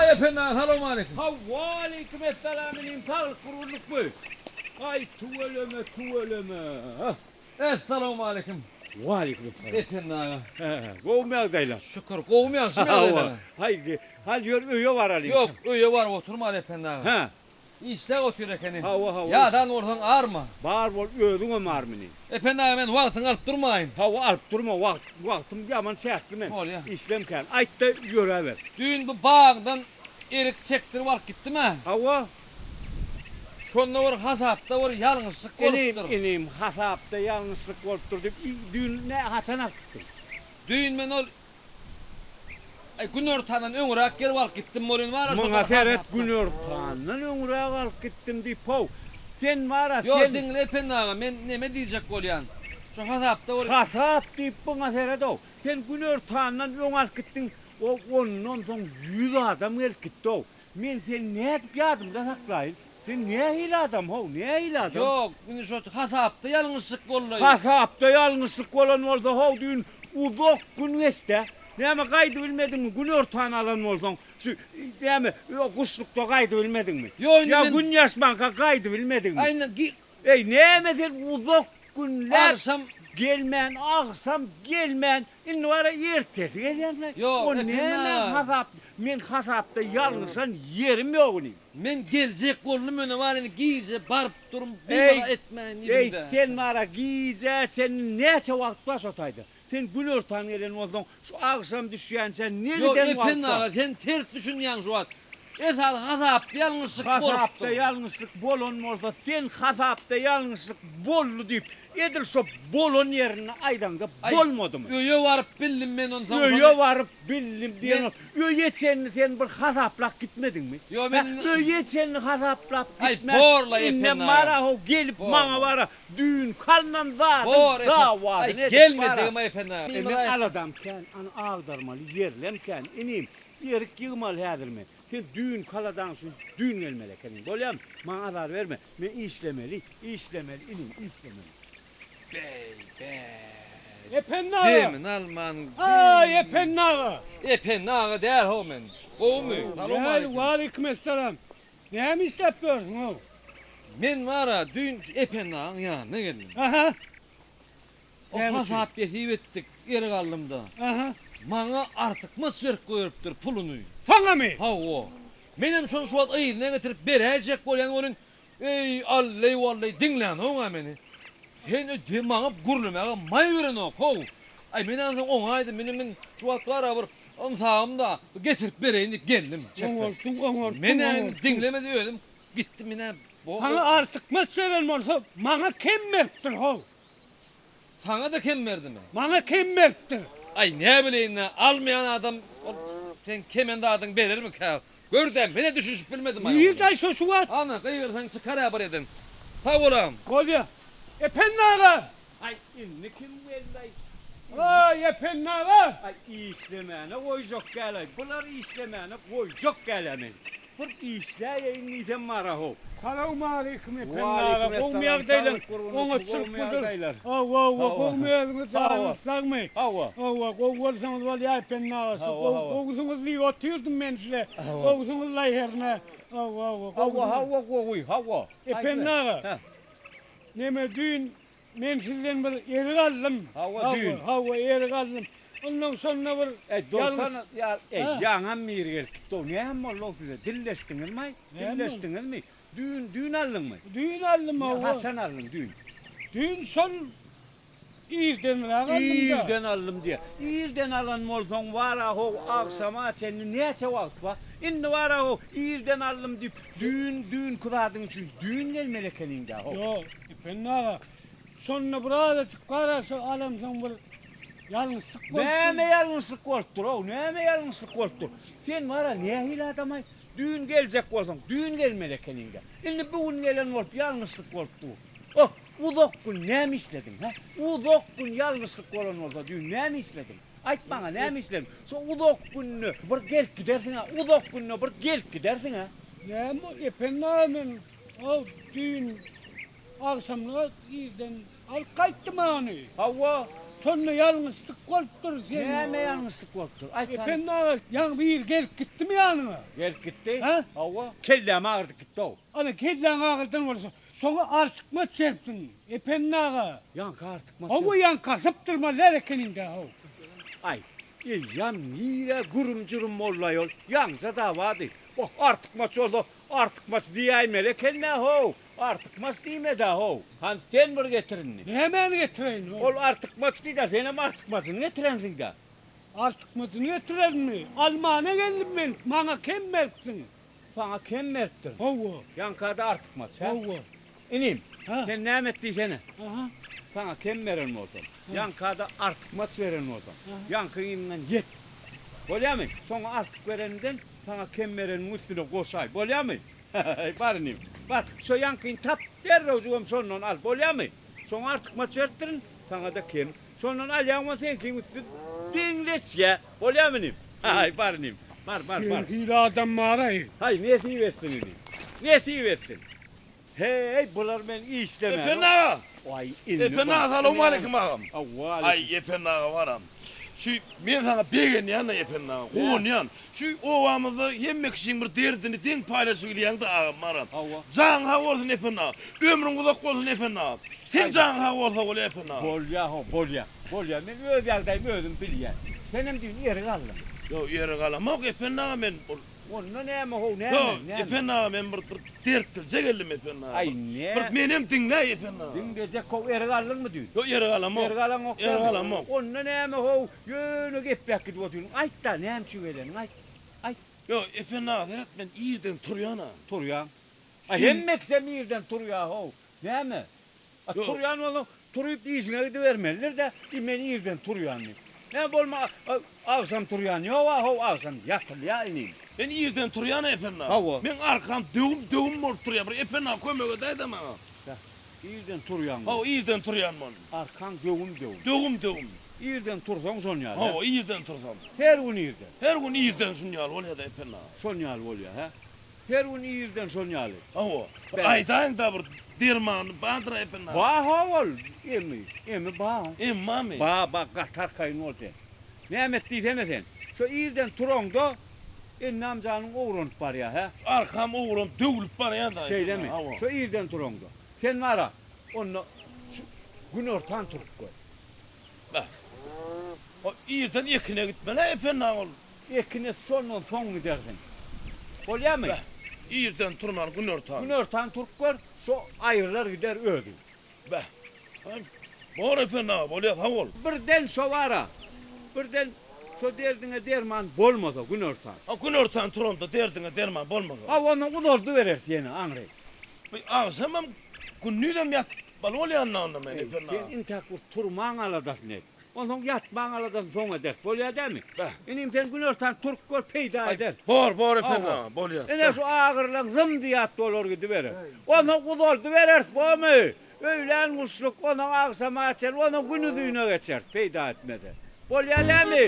Aý Ependi aga salowmaleýkim. Waleýkim essalam inim saglyk gurgunlykmy? Aý tüweleme tüweleme. Essalowmaleýkim. Waleýkim essalam. Ependi aga. He, gowumy ýagdaýlar? Şükür, gowumy ýagşymy ýagdaýlaryň? Haý, hal ýör öýe baralyň. Ýok, öýe baryp oturmaly Ependi aga. Hä. Işläp otyr ekeni. Hawa, hawa. Ýadan bolsaň arma. Bar bol, özüňem arm inim. Ependi aga men wagtyňy alyp durmaýyn. Hawa, alyp durma, wagt, wagtym ýaman çäkli men. Bolýa. Işlem kän. Aýt-da, ýöräber. Düýn bu bagdan erik çekdirip alyp gitdim-ä. Hawa. Şonda bir hasapda bir ýalňyşlyk Inim, bolupdyr. inim, hasapda ýalňyşlyk bolupdyr diýip, düýn nä, haçan alyp gitdiň? Düýn men ol, aý, günortandan öňräk gelip alyp gitdim welin bar-a, şonda Muňa seret, hasapda. günortandan öňräk alyp gitdim diýip-how, sen bar-a, Ýok, sen. diňle Ependi aga, men neme diýjek bolýan. Şo hasapda bir. Hasap diýip, muňa seret-ow, sen günortandan öň alyp gitdiň, o ondan soň ýüz adam gelip gitdi-ow. Men seni nädip ýadymda saklaýyn? Sen nähili adam how, nähili adam? Ýok, indi şo hasapda ýalňyşlyk boldy. Hasapda ýalňyşlyk bolan bolsa how düýn uzak gün geçdä. Näme gaýdybilmediňmi, günortan alan bolsaň, şu näme guşlukda gaýdybilmediňmi? Ýok indi Ýa men. gün ýaşmanka gaýdybilmediňmi? Aý indi gi. Eý näme sen uzak günläp Agşam. gelmän, agşam gelmän, Indi bara ertesi gelýänler. Ýok, O Ependi näme aga. hasap, men hasapda ýalňyşan ýerim ýok inim. Men geljek boldum ýöne bar indi gije baryp durun Eý, bimaza etmäýin eý, diýdim-dä. sen bara gijä çenli näçe wagt bar şo taýda? Sen günortan gelen bolsaň, şu agşam düşýänçä ne Ýok, giden wagt Ependi bar? aga, sen ters düşünýäň şu wagt. Esasy hasapda ýalňyşlyk Hasapda bolupdyr. ýalňyşlyk bolan bolsa, sen hasapda ýalňyşlyk boldy diýip, edil şo bolan ýerinde aýdaňda Aý, bolmadymy? öýe baryp bildim men onsoň Öýe şony. baryp bildim diýen Men. Öýe çenli sen bir hasaplap gitmediňmi? Ýo, Hä, men. öýe çenli hasaplap Aý, gitmän, borla, indem Ependi aga. bar-a-how gelip maňa Borla. bar-a düýnki alnan zadyň Bor, Ependi. Aý, dawasyny edip bar-a. gelmedigim-aý, Ependi aga. E, men aladam kän, any agdarmaly ýerlem kän, inim. Erik ýygmaly häzir men. Sen düýnki aladaň üçin düýn gelmeli ekeniň. Bolýamy? Maňa azar berme. Men işlemeli, işlemeli inim, işlemeli. Beý-bä. Ependi aga! Demini alman. Aý, Ependi aga! Ependi aga däl-how men. Gowumy? Salowmaleýkim. Waleýkim essalam. Näme işläp ýörsüň-ow? Men bar-a, düýn şu Ependi agaň ýanyna geldim. Aha. O Näme üçin? hasap hesip etdik ýeri galdymda. Aha. Maňa artykmaç berip goýberipdir puluny. Saňamy? Hawa. Menem şony şu wagt yzyna getirip beräýjek bolýan welin, eý, alleý-walleý, diňlänok-a meni. Sen öý maňa gürlemäge maý berenok, how. Aý, men onsoň oňa aýdym, menem men şu wagt bar-a bir ynsabym-da, getirip bereýin diýip geldim. Oňartdyň, oňartdyň, Men-ä indi oňartdyň. diňlemedi özüm gitdim, men-ä bo. Saňa artykmaç beren bolsa, maňa kem beripdir, how. Saňa-da kem berdimi? Maňa kem beripdir. Aý, näbileýin-dä, almaýan adam ol seň kemen zadyňy berermikä? Gör-dä, men-ä düşünişip bilmedim aý oňa. Nirde-aý şo şu wagt? Ana, gygyrsaň çykar-ä bir ýerden. Sag bol agam. Bolýa. Ependi aga! Aý, indi kim geldi-aý? Aý, Ependi aga! Aý, işlemäne goýjak däl-aý. Bular işlemäne goýjak däl-ä meni. Bir işläýeýin diýsem bar-a-how. Salowmaleýkim Ependi aga, gowmy ýagdaýlar? Oňatçylyk budur. Hawa, hawa, gowmy özüňiz, janyňyz sagmy? Hawa. Hawa, gowy bolsaňyz bolýa Ependi aga, şu gowy, gowusyňyz diýip otyrdym men size. Gowusyňyzlaý hernä. Hawa, hawa, Hawa, hawa, gowy, hawa. Ependi aga, neme düýn Men sizden bir erik aldym. Hawa, düýn. Hawa, erik aldym. Onnoň şonda bir Eý, dursana, ýa, eý, ýaňam biri gelip gitdi-ow. Näme boldy-ow size? Dilleşdiňizmi-aý? Dilleşdiňizmi? Düýn, düýn aldyňmy? Düýn aldym, hawa. Haçan aldyň düýn? Düýn şol irdenräk aldym-da. Irden aldym diýýär. Irden alan bolsaň, bar-a-how, agşama çenli näçe wagt bar? Indi bar-a-how, irden aldym diýip, düýn, düýnki zadyň üçin düýn gelmeli ekeniň-dä-how. Ýok. Ependi aga, şonda bir azajyk gara şo alamsoň bir ýalňyşlyk bolupdyr. Näme ýalňyşlyk bolupdyr-ow, näme ýalňyşlyk bolupdyr? Sen bar-a nähili adam-aý? Düýn geljek bolsaň, düýn gelmeli ekeniň-dä. Indi bu gün gelen bolup ýalňyşlyk bolup dur. Oh, uzak gün näme işlediň, hä? Uzak gün ýalňyşlyk bolan bolsa düýn näme işlediň? Aýt maňa, näme işlediň? Şo uzak günde bir gelip gidersiň-ä, uzak günde bir gelip gidersiň-ä. Näme, Ependi aga, men Ol düýn agşamlyga irden alyp gaýtdym-a ony. Hawa. Şonda ýalňyşlyk bolupdyr sen. Näme ýalňyşlyk bolupdyr? Aýt hany. Ependi aga, ýaňy biri gelip gitdimi ýanyňa? Gelip gitdi. Hä? Hawa. Kellämi agyrdyp gitdi-ow. Ana, kelläňi agyrdan bolsa, şoňa artykmaç beripsiň, Ependi aga. Ýaňky artykmaç. Hawa, ýaňky asypdyrmaly däl ekeniň-dä, how. Aý, eýýäm nirä gürüm-jürüm boldy-aý ol? Ýaňja dawady. Oh, artykmaç bolsa, artykmaç diýäýmeli eken-dä, how. Artykmaç diýme-dä, how. Hany, sen bir getir indi. Nämäni getireýin, how? Ol artykmaç diý-dä, senem artykmajyny getirensiň-dä. Artykmajyny getirenmi? Almana geldim men, maňa kem beripsiň. Saňa kem beripdir. Hawa. Ýaňka-da artykmaç, hä? Hawa. Inim, Hä? sen näme et diýsene. Aha. Saňa kem beren bolsam, ýaňka-da artykmaç beren bolsam, Aha. ýaňky yzyňdan ýet. Bolýamy? Şoňa artyk bereninden saňa kem berenimiň üstüne goşaý. Bolýamy? Bar inim, bar. Şo ýaňkyny tap, derrewjigem şondan al. Bolýamy? Şoňa artykmaç beripdirin, saňa-da kem. Şondan alýaň bolsa seňkiň üsti deňleşýä. Bolýamy inim? Haý, bar inim. Bar, bar, bar. Sen hili adam bar-aý. Haý, nesip etsin inim. Nesip etsin. Heý, bular men işlemän. Ependi aga! Aý, indi Ependi aga, salowmaleýkim agam. Waleýkim. Aý, Ependi aga baram. Şu men saňa begenýän-de Ependi aga, guwanýan. Şu obamyzda hemme kişiň bir derdini deň paýlaşyp bilýäň-de agam baram. Hawa. Janyň sag bolsun Ependi aga. Ömrüň uzak bolsun Ependi aga. Seň janyň sag bolsa bolýa Ependi aga. Bolýa how, bolýa. Bolýa, men öz ýagdaýymy özüm bilýän. Senem düýn erik aldyň. Ýok, erik alamok Ependi aga men ol. Onda näme how, näme, Ýok, näme? Ependi aga men bir bir dertlije geldim Ependi aga. Aý, ne? Bir menem diňläý Ependi aga. Diňlejek how, erik aldyňmy düýn? Ýok, erik alamok. Erik alaňok Erik dälmi? alamok. Onda näme how, ýöne gepläp gidip otyryn. Aýt-da, näme üçin geleniňi aýt. Aýt. Ýok, Ependi aga seret men irden turýan-a. Turýaň. Aý, hemmekisem irden turýa how. Näme? A turýan bolsaň, turyp işiňe gidibermelidir-dä, i men irden turýan diýip. Näme bolma, agşam turýan ýog-a, how, agşam ýatylýa inim. Men irden turýan-a Ependi aga. Hawa. Meň arkam döwüm-döwüm bolup turýar, bir Ependi aga kömek edäý-dä maňa. Bäh, irden turýaň Hawa, irden turýan boldum. Arkaň döwüm-döwüm. Döwüm-döwüm. Irden tursaň şon ýaly, hä? Hawa, irden tursam. Her gün irden. Her gün irden şun ýaly bolýa-da Ependi aga. Şon ýaly bolýa, hä? Her gün irden şon ýaly. Hawa. Bir aýdaýyň-da bir dermany bardyr-a Ependi aga. Bar how ol emi. Emi bar. Emi barmy? Bar, bar, gaty arkaýyn bol sen. Näme et diýsene sen. Şo irden turaňda endam-janyň owranyp barýar, hä? Şu arkam owranyp, döwlüp barýar-da. Şeýlemi? Hawa. Şo irden turaňda. Sen bar-a, onda şu günortan turup gör. Beh. O irden ekine gitmeli-ä Ependi aga ol. Ekine şondan soň gidersiň. Bolýamy? Beh, irden turman günortan. Günortan turup gör, şo aýrylar gider özi. Beh, aý, bor Ependi aga, bolýa, sag bol. Birden şo bar-a, birden şo derdiňe derman bolmasa günortan. A günortan turamda derdiňe derman bolmasa. A ondan uzaldybereris ýene aňry. Bu agşamam, gündizem ýatmaly bolýan-da onda men, Ependi aga. Sen intäk bir turmaň aladasyny et. Onsoň ýatmaň aladasyny soň ederis. Bolýa dämi? Beh. Inim sen günortan turup gör peýda eder. Bor, bor Ependi aga, bolýa. Ine şu agyrylaň zym-zyýat bolar gidiberer. Onsoň uzaldybereris bormy? Öýlän guşluk, onsoň agşama çenli, onsoň günuzyn-a geçeris peýda etmese. Bolýa dämi?